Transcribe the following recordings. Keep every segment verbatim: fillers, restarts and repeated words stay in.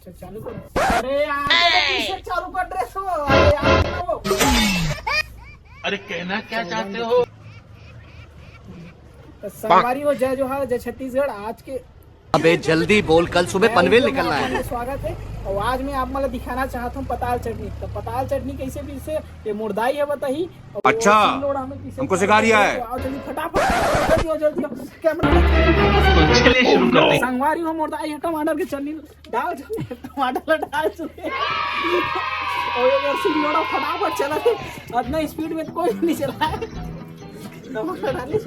अच्छा, चालू कर। अरे यार, ये तो पीछे चालू कर रहे हो। अरे यार, ना वो। अरे, कहना क्या चाहते हो? तो संगवारी हो, जय जोहार, जय छत्तीसगढ़। आज के अबे जल्दी बोल, कल सुबह पनवेल निकलना है। स्वागत है। और आज मैं आप मतलब दिखाना चाहता हूँ पताल चटनी। तो पताल चटनी कैसे भी से, ये मुर्दाई है बताही। और अच्छा, सिंगलोड़ा में किसे हमको सिखा रिया है। तो आओ जल्दी फटाफट, जल्दी आओ, जल्दी आओ। कैमरा चलिए शुरू करते हैं। संगवारी हो, मुर्दाई है, टमाटर की चटनी डाल चुके, टमाटर डाल चुके। और ये अगर सिंगलोड़ा फटाफट चला है, इतना स्पीड में तो कोई नहीं चला है। टमाटर डाले।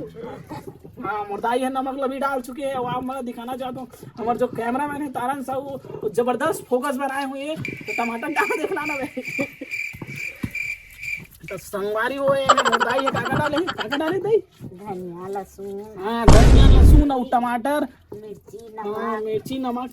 हाँ, मुर्दाई है, नमक लभी डाल चुके हैं। और आप मैं दिखाना चाहता हूँ, हमारे जो कैमरामैन है तारन साहू, वो जबरदस्त फोकस बनाए हुए हैं। तो टमाटर डाल देखना ना भाई। तो संगवारी हो, ये मुर्दाई है, काका डाले, काका डाले दही। धनिया, लहसुन। हाँ, धनिया, लहसुन और टमाटर। मिर्ची, हाँ, नमक। मिर्ची, नमक।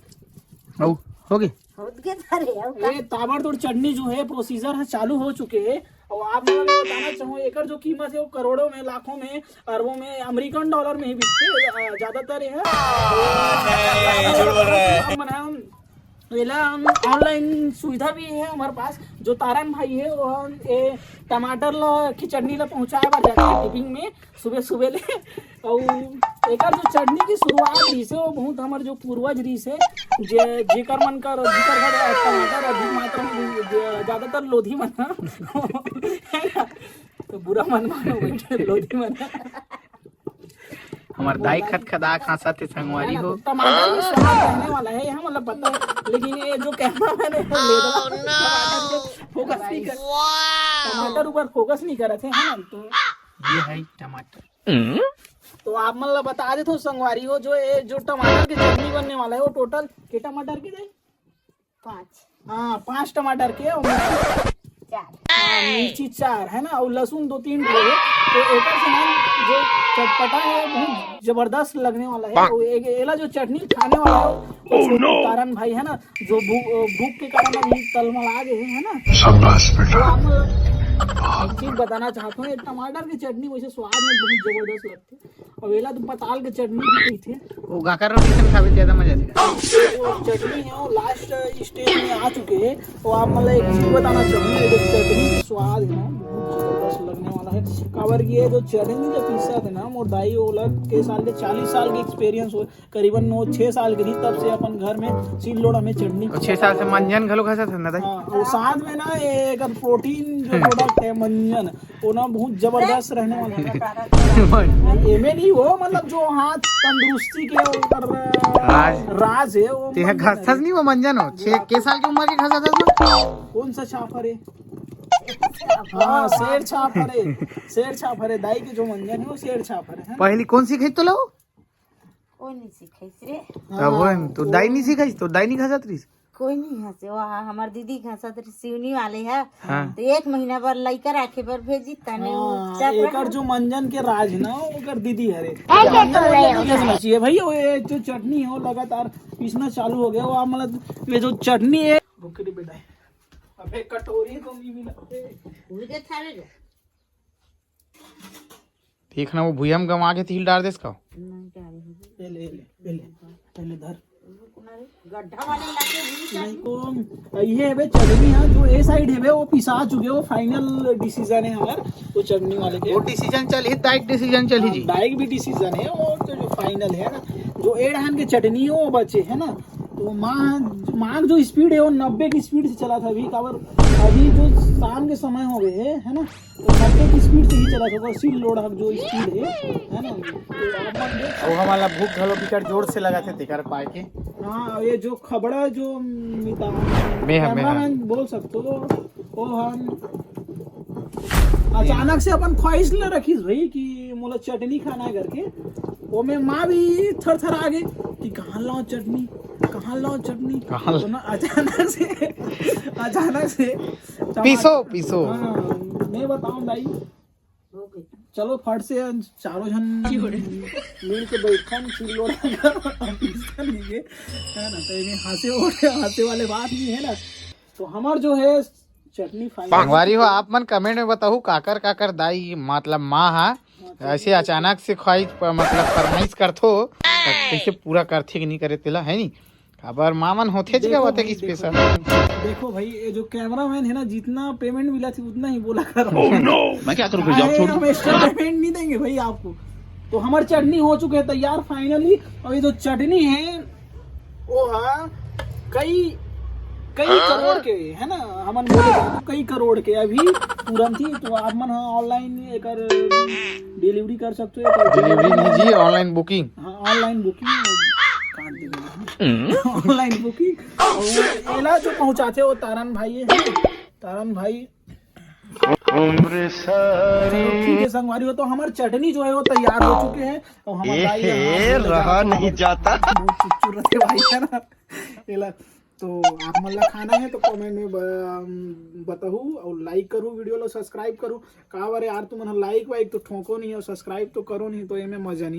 हो, हो गए। हो गए सारे, हो गए। ये ताबड़तोड़ चटनी जो है, प्रोसीजर है, चालू हो चुके हैं। और आप लोगों को बताना चाहूँ, एकर जो कीमत है, वो करोड़ों में, लाखों में, अरबों में, अमेरिकन डॉलर में ही बिकते हैं, अ, ज्यादातर ये है। नहीं, झूठ बोल रहा है। हम बनाए हम एला हम ऑनलाइन सुविधा भी है हमारे पास। जो तारन भाई है, वो हम ये टमाटर ला की चटनी ला पहुंचाए बर जाते हैं टिफिन में सुबह सुबह ले। और एकर जो चटनी की शुरुआत रहिस हे, वो बहुत हमर जो पूर्वज रहिस हे, जे जेकर मन कर जेकर घर टमाटर अधिक मात्रा में, जे- ज्यादातर लोधी मन ह, है ना? तो बुरा मन मानो बेटे, लोधी मन ह। हमार दाई खदखदा खांसत हे संगवारी हो। टमाटर में स्वाद रहने वाला है, यहाँ मतलब पता है, लेकिन ये जो कैमरा मैन है, वो ले रहा है, टमाटर पे फोकस नहीं कर, टमाटर ऊपर फोकस नहीं करत है, है ना? तो ये है टमाटर। तो आप मन ला बता देथव संगवारी हो, जो ये जो टमाटर के चटनी बनने वाला है, वो टोटल के टमाटर के जाई? पाँच। हाँ, पाँच टमाटर के और मिर्ची चार। हाँ, मिर्ची चार है ना, और लहसुन दो तीन ठो है। तो एकर से ना जो चटपटा है, बहुत जबरदस्त लगने वाला है। तो ए-, एला जो चटनी खाने वाला है, वो छोटू तारन भाई है ना, जो भू-, भूख के कारण अभी तलमला गए हैं, है ना? शाबाश बेटा। तो आप मतलब एक चीज बताना चाहता हूँ, ये टमाटर की चटनी वैसे स्वाद में बहुत जबरदस्त लगती है। अब एला तो पताल के चटनी भी कहिथे। वो गाकर रोटी से खावे ज्यादा मजा आथे। वो चटनी है, वो लास्ट स्टेज में आ चुके हैं। तो आप मतलब एक चीज बताना चाहूंगा, ये जो चटनी के स्वाद है ना, बहुत जबरदस्त लगने वाला है। काबर कि ये जो चटनी जो पीसा थे ना, मोर दाई ओला के साल के चालीस साल के एक्सपीरियंस हो, करीबन नौ छह साल के रही, तब से अपन घर में सिल लोड़ा में चटनी और छह साल से मंजन घलो घसत हे ना दाई। हाँ, और साथ में ना ये एक प्रोटीन जो प्रोडक्ट है मंजन, वो ना बहुत जबरदस्त रहने वाला है। नहीं, एमे नहीं हो, मतलब जो हाथ तंदुरुस्ती के ऊपर राज। राज है वो तेहा मंजन घसत है। नहीं वो मंजन हो, छह के साल की उम्र के घसत हे। कौन सा छाफर है? हाँ, शेर छाफर है, शेर छाफर है, दाई के जो मंजन है वो शेर छाफर है, है ना? पहली कौन सी खाई तो लो? कोई नहीं सिखाइस रे। तब वो हाँ, तो दाई नहीं सिखाइस, तो दाई नहीं घसत रहिस। कोई नहीं हंसे, वो हाँ, हमार दीदी घसत रही, सिवनी वाले है। हाँ। तो एक महीना बर लइका राखे बर भेजी, तने वो हाँ, चक्र एकर जो मंजन के राज ना, ओकर दीदी हरे। ऐसे तो ले आओ। घसना चाहिए भाई, वो ये जो चटनी हो लगातार पीसना चालू हो गया, वो आप मतलब ये जो चटनी है, रुक रे बेटा, अबे कटोरी तो नहीं मिलते। भूल के थारे जो। देख ना, वो भुइया में गंवा के तिल डार देस का। नहीं डाले हैं। पहले, पहले, पहले, पहले धर। गड्ढा वाले इलाके भी नहीं, कौन? ये है बे चटनी, हाँ, जो ए साइड है बे, वो पिसा चुके, वो फाइनल डिसीजन है हमार, वो चटनी वाले के। वो डिसीजन चल ही, दाइक डिसीजन चल ही जी। दाइक भी डिसीजन है, वो तो जो फाइनल है ना, जो ए डहान के चटनी है, वो बचे है ना, तो माँ, माँ जो स्पीड है, वो नब्बे की स्पीड से चला था अभी, काबर अभी जो शाम के समय हो गए है, है ना, तो नब्बे की स्पीड से ही चला था, सिल लोड़ा जो स्पीड है, है ना? तो आप मन देख वो हमारा भूख घलो बिकट जोर से लगा थे, तेकर पाए के। हाँ, ये जो खबड़ा जो मिता मैं हम, मैं हम। कैमरामैन बोल सकते हो, वो हम अचानक से अपन ख्वाहिश ले रखीस भाई कि मोला चटनी खाना है करके, वो में माँ भी थर थर आ गई कि कहाँ लाओ चटनी, कहाँ लाओ चटनी। कहाँ तो ना अचानक से, अचानक से पीसो, पीसो। हाँ, मैं बताऊं भाई, चलो फट से चारों जन मिल के बैठन, चिल्लोड़ा कर, पीसन नहीं है, है ना? तो ये हंसे हो रहे, हंसे वाले बात नहीं है ना। तो हमार जो है चटनी फाइनल। संगवारी हो, आप मन कमेंट में बताहू, काकर काकर दाई, मतलब माँ हा, ऐसे अचानक से ख्वाहिश प-, मतलब फरमाइश करथो, त कैसे पूरा करथे कि नहीं करे तेला, है नी? काबर मामन होथे जी का देखो बातें भाई, की देखो, स्पेशल। देखो भाई, ये जो कैमरामैन है ना, जितना पेमेंट मिला थी उतना ही बोला करो। मैं क्या करूँ फिर, जॉब अरे, छोड़ दूँ? हम एक्स्ट्रा पेमेंट नहीं देंगे भाई आपको। तो हमार चटनी हो चुके है तैयार फाइनली। और ये जो चटनी है वो है कई कई करोड़ के है ना, हमन बोले जाए तो कई करोड़ के अभी तुरंत ही। तो आप मन ऑनलाइन एकर डिलीवरी कर सकते हो, एकर डिलीवरी नहीं जी, ऑनलाइन बुकिंग। हाँ, ऑनलाइन बुकिंग। काट देंगे ऑनलाइन बुकिंग। एला जो पहुंचाते वो तारन भाई है, तारन भाई। चलो ठीक है संगवारी हो, तो हमार चटनी जो है वो तैयार हो चुके हैं। और हमार दाई यहाँ ए, रहा नहीं जाता। बहुत चुरचुर रहते भाई है ना। एला तो आप मन ला खाना है तो कमेंट में ब- बताहू और लाइक करू, वीडियो ला सब्सक्राइब करू। काबर यार तुमन लाइक वाइक तो ठोको नहीं और सब्सक्राइब तो करो नहीं, तो एमे मजा नहीं।